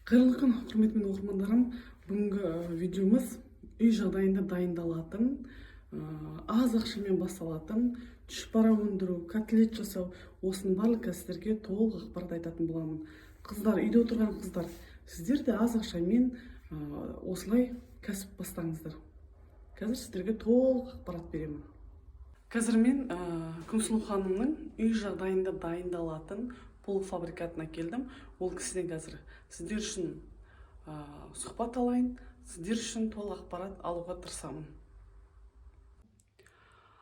Қайырлы күн, құрметті менің оқырмандарым! Бүгінгі видеомыз үй жағдайында дайындалатын, аз ақшамен басталатын түшпара өндіру, котлет жасау, осының барлық кәсіптерге толық ақпарат айтатын боламын. Қыздар, үйде отырған қыздар, сіздер де аз ақшамен осылай кәсіп бастаңыздар. Қазір сіздерге толық ақпарат беремін. Қазір мен Күнсұлу ханымның үй жағдайында дайындалатын полуфабрикатына келдім. Ол кісіден қазір сіздер үшін сұхбат алайын, сіздер үшін толық ақпарат алуға тырысамын.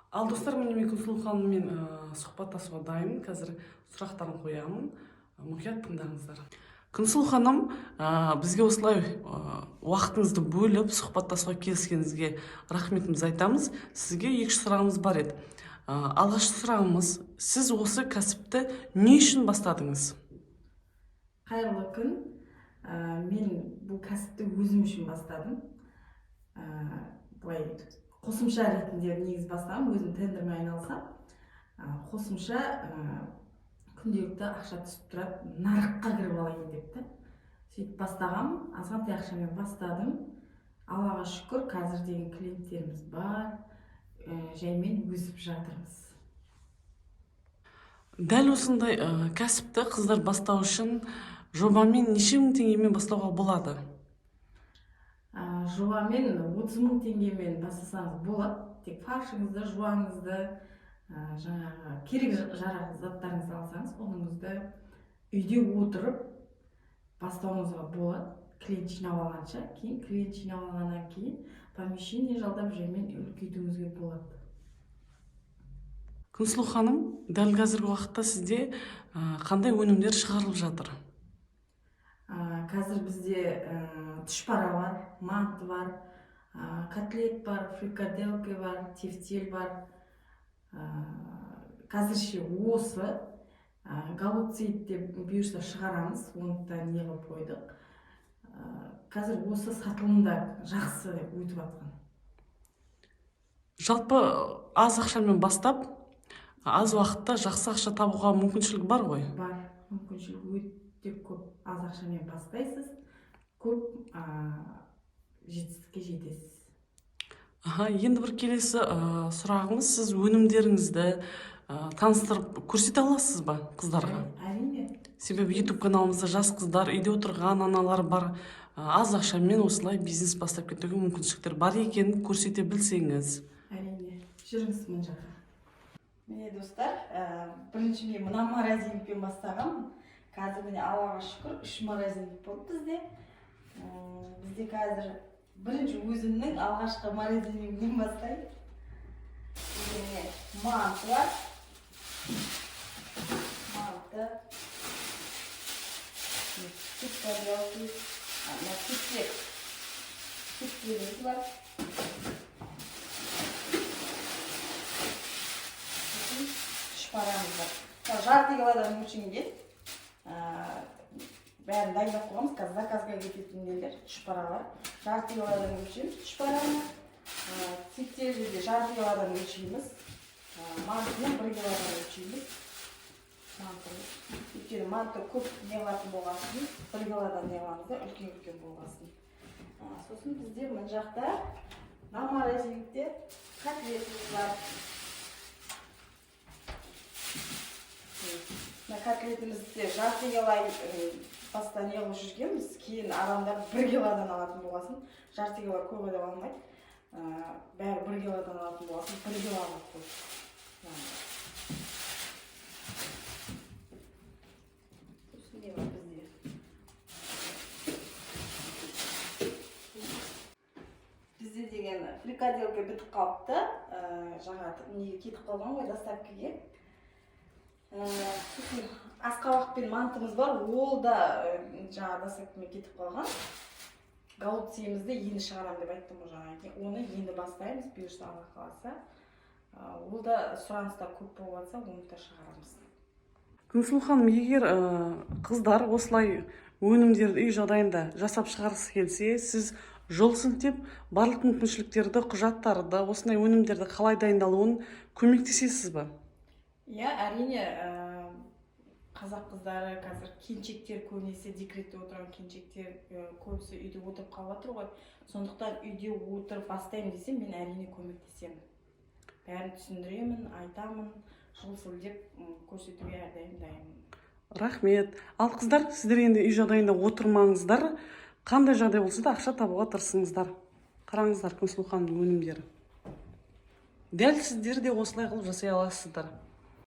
Ал, достар, міне, мен Күнсұлу ханыммен сұхбаттасуға дайынмын. Қазір сұрақтарын қоямын, мұқият тыңдаңыздар. Күнсұлу ханым, бізге осылай уақытыңызды бөліп сұхбаттасуға келіскеніңізге рахметімізді айтамыз. Сізге екі үш сұрағымыз бар еді. Алғашқы сұрағымыз: сіз осы кәсіпті не үшін бастадыңыз? Қайырлы күн! Мен бұл кәсіпті өзім үшін бастадым. Былай қосымша ретінде негізі бастағанмын, өзім тендермен айналысамын. Қосымша күнделікті ақша түсіп тұрады, нарыққа кіріп алайын деп та сөйтіп бастағанмын. Азғантай ақшамен бастадым. Аллаға шүкір, қазір деген клиенттеріміз бар, жаймен өсіп жатырмыз. Дәл осындай кәсіпті қыздар бастау үшін жобамен неше мың теңгемен бастауға болады? Жобамен 30 000 теңгемен бастасаңыз болады. Тек фаршыңызды, жуаңызды, жаңағы керек жарақ заттарыңызды алсаңыз, ұныңызды, үйде отырып бастауыңызға болады. Клиент жинап алғанша, кейін клиент жинап алғаннан кейін помещение жалдап, жаймен үлкейтуіңізге болады. Күнсұлу ханым, дәл қазіргі уақытта сізде қандай өнімдер шығарылып жатыр? Қазір бізде түшпара бар, манты бар, котлет бар, фрикаделька бар, тефтель бар. Қазірше осы. Голубцы деп бұйырса шығарамыз, оны да не қылып қойдық. Қазір осы сатылымда жақсы өтіп жатқан. Жалпы, аз ақшамен бастап, аз уақытта жақсы ақша табуға мүмкіншілік бар ғой? Бар, мүмкіншілік өте көп. Аз ақшамен бастайсыз, көп жетістікке жетесіз. Аха, енді бір келесі сұрағымыз: сіз өнімдеріңізді таныстырып көрсете аласыз ба қыздарға? Әрине. Себебі YouTube каналымызда жас қыздар, үйде отырған аналар бар. Аз ақшамен осылай бизнес бастап кетуге мүмкіншіліктер бар екенін көрсете білсеңіз. Әрине, жүріңіз мына жаққа. Міне, достар, бірінші мен мына морозильникпен бастағанмын. Қазір, міне, Аллаға шүкір, үш морозильник болды бізде. Бізде қазір бірінші өзімнің алғашқы морозильнигімнен бастайын. Бізде, міне, манты бар, манты, фрикадельки, мына тефтеліміз бар. Сосын түшпарамыз бар. Мысалы, жарты килодан өлшенген, бәрін дайындап қойғанбыз. Қазір заказға кететін нелер, түшпаралар. Жарты килодан өлшейміз түшпараны, тефтелді де жарты килодан өлшейміз, мантыны 1 килодан өлшейміз. Мантыны, өйткені манты көп не қылатын болғасын, 1 килодан не қыламыз да, үлкен үлкен болғасын. Сосын бізде мына жақта, мына морозильникте котлетіміз бар. Мына котлетімізді жарты кило баста не қылып жүргенбіз, кейін адамдар 1 килодан алатын болғасын, жарты кило көп адам алмайды, бәрі 1 килодан алатын болғасын, 1 кило қылып қойдық. Сосын не бар бізде? Бізде деген фрикаделька бітіп қалыпты, жаңа неге кетіп қалған ғой, доставкаге. Сосын асқабақ пен мантымыз бар, ол да жаңа доставкамен кетіп қалған. Голубцымызды енді шығарамын деп айттым ғой жаңа, оны енді бастаймыз, бұйырса, Алла қаласа. Ол да сұраныста көп болып жатса, оны да шығарамыз. Күнсұлу ханым, егер қыздар осылай өнімдерді үй жағдайында жасап шығарғысы келсе, сіз жол сілтеп, барлық мүмкіншіліктерді, құжаттарды, осындай өнімдерді қалай дайындалуын көмектесесіз ба? Иә, әрине. Қазақ қыздары қазір, келіншектер, көбінесе декретте отырған келіншектер, көбісі үйде отырып қалып жатыр ғой. Сондықтан үйде отырып бастаймын десе, мен, әрине, көмектесемін, бәрін түсіндіремін, айтамын, жол сілтеп, көрсетуге әрдайым дайынмын. Рахмет. Ал қыздар, сіздер енді үй жағдайында отырмаңыздар, қандай жағдай болса да, ақша табуға тырысыңыздар. Қараңыздар, Күнсұлу ханымның өнімдері, дәл сіздер де осылай қылып жасай аласыздар.